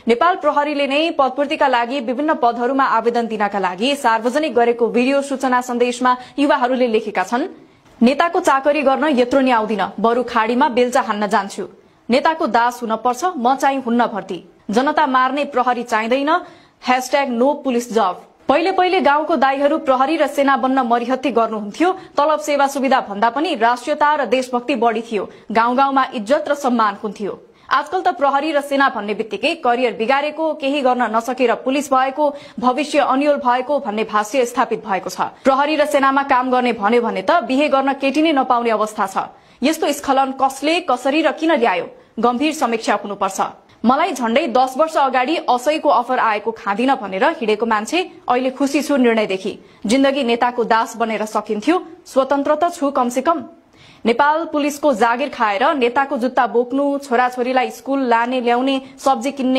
नेपाल प्रहरीले नै पदपूर्तिका लागि विभिन्न पदहरूमा आवेदन दिनका लागि सार्वजनिक गरेको भिडियो सूचना सन्देशमा युवाहरूले लेखेका छन्, नेताको चाकरी गर्न यत्रो नि आउँदिन, बरु खाडीमा बेल्चा हान्न जान्छु। नेताको दास हुन पर्छ, म चाहिँ हुन्न भर्ती। जनता मार्ने प्रहरी चाहिँदैन, #नो पुलिस जब। पहिले गाउँको दाइहरू प्रहरी र सेना बन्न मरिहत्ती गर्नुहुन्थ्यो। तलब सेवा सुविधा भन्दा पनि राष्ट्रियता र देशभक्ति बढी थियो। गाउँमा इज्जत र सम्मान हुन्थ्यो। आजकल त प्रहरी र सेना भन्ने बित्तिकै करियर बिगारेको, केही गर्न नसकेर पुलिस भएको, भविष्य अन्यल भएको भन्ने भाष्य स्थापित भएको छ। प्रहरी र सेनामा काम गर्ने भन्यो भने त बिहे गर्न केटी नै नपाउने अवस्था छ। यस्तो स्खलन कसले, कसरी र किन ल्यायो? गम्भीर समीक्षा हुनुपर्छ। मलाई झण्डै 10 वर्ष अगाडि असैको अफर आएको खाँदिन भनेर हिडेको मान्छे अहिले खुसी छु निर्णयदेखि। जिन्दगी नेताको दास बनेर सकिन्थ्यो, स्वतन्त्र त छु कमसे कम। नेपाल पुलिसको जागिर खाएर नेताको जुत्ता बोक्नु, छोराछोरीलाई स्कुल लाने ल्याउने, सब्जी किन्ने